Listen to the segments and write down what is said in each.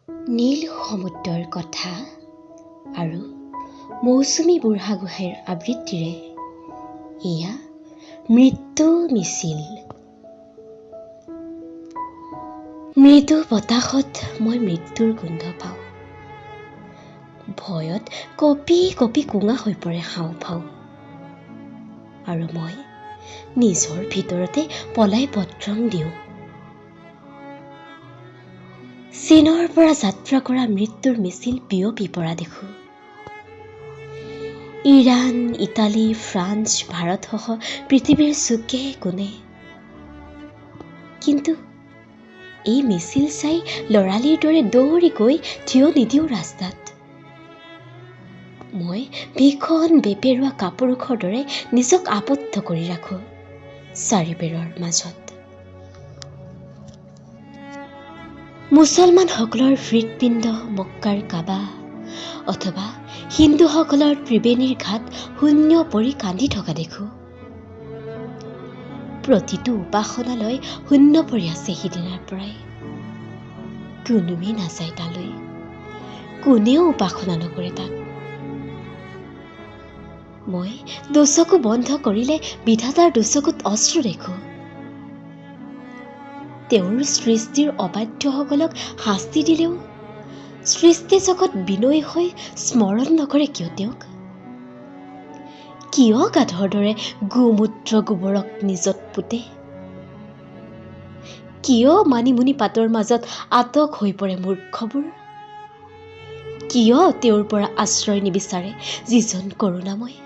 নীল সমুদ্ৰৰ কথা আৰু মৌচুমী বুঢ়াগোহাঁইৰ আবৃত্তিৰে এয়া মৃত্যু মিছিল। মৃদু বতাহত মই মৃত্যুৰ গোন্ধ পাওঁ। ভয়ত কঁপি কঁপি কোঙা হৈ পৰে হাওঁফাওঁ, আৰু মই নিজৰ ভিতৰতে পলাই পত্ৰং দিওঁ। চীনৰ পৰা যাত্ৰা কৰা মৃত্যুৰ মিছিল বিয়পি পৰা দেখোঁ। ইৰাণ, ইটালী, ফ্ৰান্স, ভাৰতসহ পৃথিৱীৰ চুকে কোণে। কিন্তু এই মিছিল চাই ল'ৰালিৰ দৰে দৌৰি গৈ থিয় নিদিওঁ ৰাস্তাত। মই ভীষণ বেপেৰুৱা কাপুৰুষৰ দৰে নিজক আবদ্ধ কৰি ৰাখোঁ চাৰিবেৰৰ মাজত। মুছলমানসকলৰ হৃদপিণ্ড মক্কাৰ কাবা অথবা হিন্দুসকলৰ ত্ৰিবেণীৰ ঘাট শূন্য পৰি কান্দি থকা দেখোঁ। প্ৰতিটো উপাসনালয় শূন্য পৰি আছে সিদিনাৰ পৰাই। কোনোৱেই নাযায় তালৈ, কোনেও উপাসনা নকৰে তাক। মই দুচকু বন্ধ কৰিলে বিধাতাৰ দুচকুত অশ্ৰু দেখোঁ। তেওঁৰ সৃষ্টিৰ অবাধ্যসকলক শাস্তি দিলেও সৃষ্টি জগত বিনয়ী হৈ স্মৰণ নকৰে কিয় তেওঁক? কিয় গাধৰ দৰে গোমূত্ৰ গোবৰক নিজত পোতে? কিয় মানিমুনি পাতৰ মাজত আটক হৈ পৰে মূৰ্খবোৰ? কিয় তেওঁৰ পৰা আশ্ৰয় নিবিচাৰে যিজন কৰোণাময়?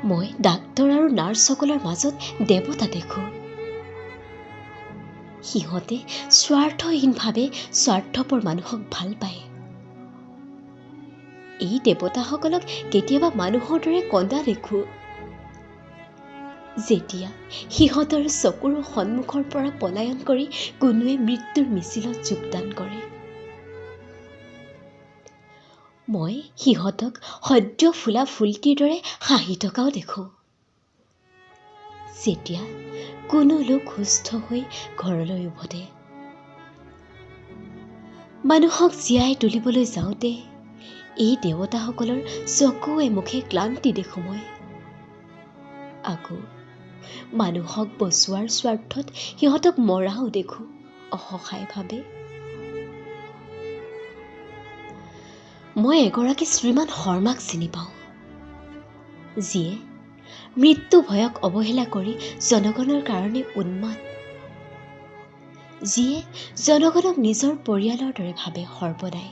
মই ডাক্তৰ আৰু নাৰ্ছসকলৰ মাজত দেৱতা দেখোঁ। সিহঁতে স্বাৰ্থহীনভাৱে স্বাৰ্থপৰ মানুহক ভাল পায়। এই দেৱতাসকলক কেতিয়াবা মানুহৰ দৰে কন্দা দেখোঁ। যেতিয়া সিহঁতৰ চকুৰ সন্মুখৰ পৰা পলায়ন কৰি কোনোৱে মৃত্যুৰ মিছিলত যোগদান কৰে, মই সিহঁতক সদ্য ফুলা ফুলটিৰ দৰে হাঁহি থকাও দেখোঁ। যেতিয়া কোনো লোক সুস্থ হৈ ঘৰলৈ উভতে, মানুহক জীয়াই তুলিবলৈ যাওঁতে এই দেৱতাসকলৰ চকুৱে মুখে ক্লান্তি দেখোঁ মই। আকৌ মানুহক বচোৱাৰ স্বাৰ্থত সিহঁতক মৰাও দেখোঁ অসহায়ভাৱে। মই এগৰাকী শ্ৰীমান শৰ্মাক চিনি পাওঁ, যিয়ে মৃত্যু ভয়ক অৱহেলা কৰি জনগণৰ কাৰণে উন্মাদ, যিয়ে জনগণক নিজৰ পৰিয়ালৰ দৰে ভাবে সৰ্বদাই।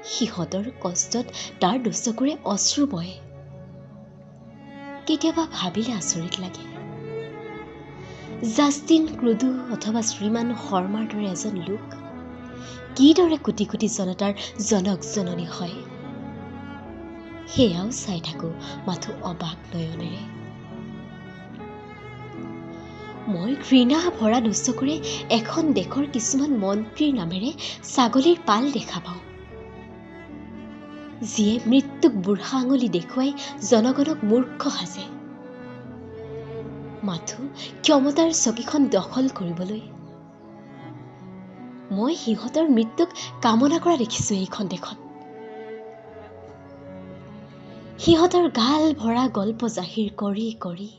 সিহঁতৰ কষ্টত তাৰ দুচকুৰে অশ্ৰু বয়। কেতিয়াবা ভাবিলে আচৰিত লাগে, জাষ্টিন ক্ৰুডো অথবা শ্ৰীমান শৰ্মাৰ দৰে এজন লোক কিদৰে কোটি কোটি জনতাৰ জনক জননী হয়, সেয়াও চাই থাকোঁ মাথো অবাক নয়নেৰে। মই ঘৃণা ভৰা দুচকুৰে এখন দেশৰ কিছুমান মন্ত্ৰীৰ নামেৰে ছাগলীৰ পাল দেখা পাওঁ, যিয়ে মৃত্যুক বুঢ়া আঙুলি দেখুৱাই জনগণক মূৰ্খ সাজে, মাথো ক্ষমতাৰ চকীখন দখল কৰিবলৈ। মই সিহঁতৰ মৃত্যুক কামনা কৰা দেখিছোঁ এইখন দেশত। সিহঁতৰ গাল ভৰা গল্প জাহিৰ কৰি কৰি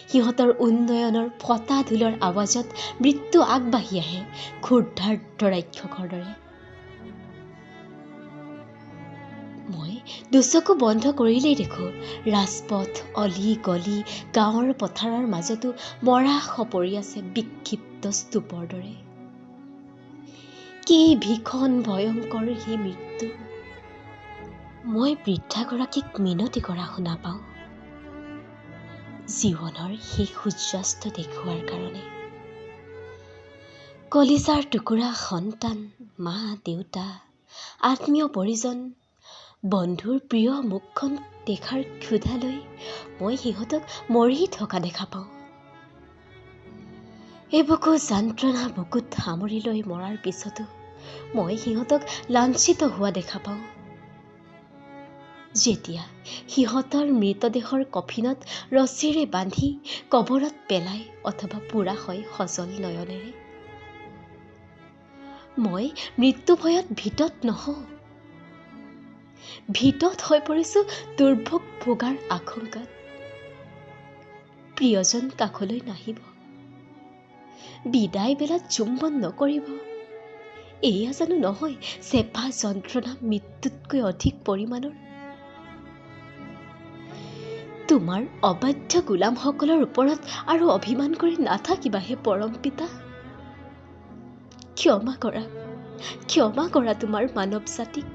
সিহঁতৰ উন্নয়নৰ ফটা ঢোলৰ আৱাজত মৃত্যু আগবাঢ়ি আহে ক্ষুধাৰ্ত ৰাক্ষসৰ দৰে। মই দুচকু বন্ধ কৰিলেই দেখোঁ ৰাজপথ, অলি গলি, গাঁৱৰ পথাৰৰ মাজতো মৰাশ পৰি আছে বিক্ষিপ্ত স্তূপৰ দৰে। কি ভীষণ ভয়ংকৰ সেই মৃত্যু! মই বৃদ্ধাগৰাকীক মিনতি কৰা শুনা পাওঁ, জীৱনৰ সেই সূৰ্যাস্ত দেখুওৱাৰ কাৰণে। কলিজাৰ টুকুৰা সন্তান, মা দেউতা, আত্মীয় পৰিজন, বন্ধুৰ প্ৰিয় মুখখন দেখাৰ ক্ষুধালৈ মই সিহঁতক মৰি থকা দেখা পাওঁ। এবুকু যন্ত্ৰণা বুকুত সামৰি লৈ মৰাৰ পিছতো মই সিহঁতক লাঞ্ছিত হোৱা দেখা পাওঁ। যেতিয়া সিহঁতৰ মৃতদেহৰ কফিনত ৰছীৰে বান্ধি কবৰত পেলাই অথবা পোৰা হয় সজল নয়নেৰে। মই মৃত্যু ভয়ত ভীতত নহওঁ, ভীতত হৈ পৰিছোঁ দুৰ্ভোগ ভোগাৰ আশংকাত। প্ৰিয়জন কাষলৈ নাহিব, বিদায় বেলাত চুম্বন নকৰিব, এয়া জানো নহয় চেপা যন্ত্ৰণা মৃত্যুতকৈ অধিক পৰিমাণৰ? তোমাৰ অবাধ্য গোলামসকলৰ ওপৰত আৰু অভিমান কৰি নাথাকিবা হে পৰম পিতা। ক্ষমা কৰা, ক্ষমা কৰা তোমাৰ মানৱ জাতিক।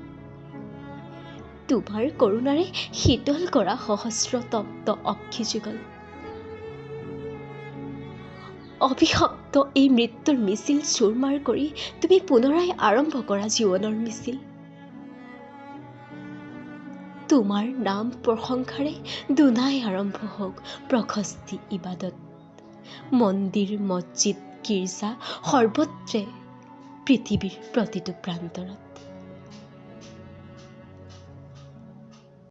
তোমাৰ কৰুণাৰে শীতল কৰা সহস্ৰ তপ্ত অক্ষিযুগল। অভিশপ্ত এই মৃত্যুৰ মিছিল চুৰমাৰ কৰি তুমি পুনৰাই আৰম্ভ কৰা জীৱনৰ মিছিল। তোমাৰ নাম প্ৰশংসাৰে দুনাই আৰম্ভ হওক প্ৰশস্তি ইবাদত। মন্দিৰ, মছজিদ, গীৰ্জা সৰ্বত্ৰে পৃথিৱীৰ প্ৰতিটো প্ৰান্তৰত।